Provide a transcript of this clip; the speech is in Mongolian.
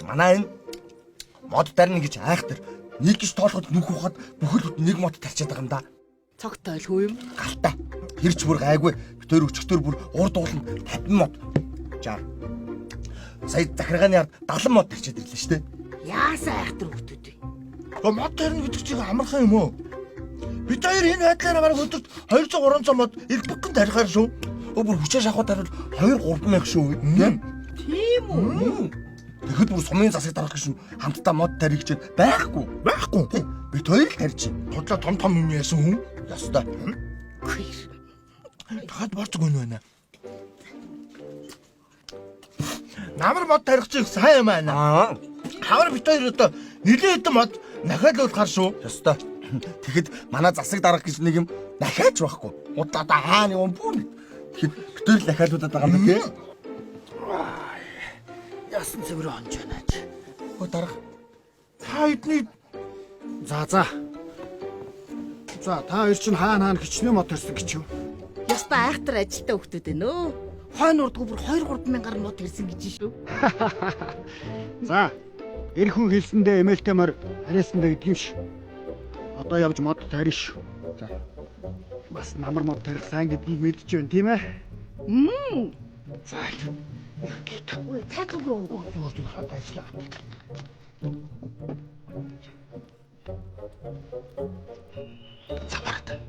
Манай энэ мод тарина гэж айхтар нэг гэж тоолоход нүх ухаад бүхэл бүтэн нэг мод тарчаад байгаа юм да. Цогтой ойлгүй юм. Галтай. Тэр ч бүр гайгүй. Битээр өчгтөр бүр урд ууланд 50 мод. 60. Сая захиргааны ард 70 мод тарчаад ирлээ шүү дээ. Яасан айхтар хүмүүс вэ? Гэхдээ мод тарина гэдэг чинь амархан юм уу? Бид хоёр энэ байдлаараа бараг өдөрт 200 300 мод элбэгхэн тарихаар шүү. Өө бүр хүчээ шахуу тарвал 2 3 мянга шүү. Тийм. Тийм үү? Тэгэхэд бүр сумын засаг дарах гэж хамтдаа мод тарих гэж байхгүй. Байхгүй. Тий. Бид хоёр л тарьж. Худлаа том том юм яасан хүн. Ястай. Квир. Дахиад борцог үнэ байна. Намар мод тарих чинь сайн юм байна. Аа. Хавар бит хоёр одоо нилээн хэдэн мод нахиалуулахар шүү. Ястай. Тэгэхэд манай засаг дарах гэж нэг юм нахиач байхгүй. Худлаа да хаана юм бүр. Тэгэхэд бид хоёр л нахиалуудаад байгаа юм тий. Яасан цэвэр онж байна ч. Өө дарах. Та эдний За за. За та хоёр чинь хаана хаана хичнээн мод төрсөн гэж юу? Яста айхтар ажилтаа хүмүүс ээ нөө. Хойно урдгүй бүр 2 3 мянгаар мод ирсэн гэж шүү. За. Эр хүн хэлсэндээ эмээлтэй морь хариасандаа гэдэг юм ш. Одоо явж мод тарина шүү. За. Бас намар мод тарих сайн гэдгийг мэдэж байна тийм ээ? Мм. За. Ой, цай зүг рүү. За бараад.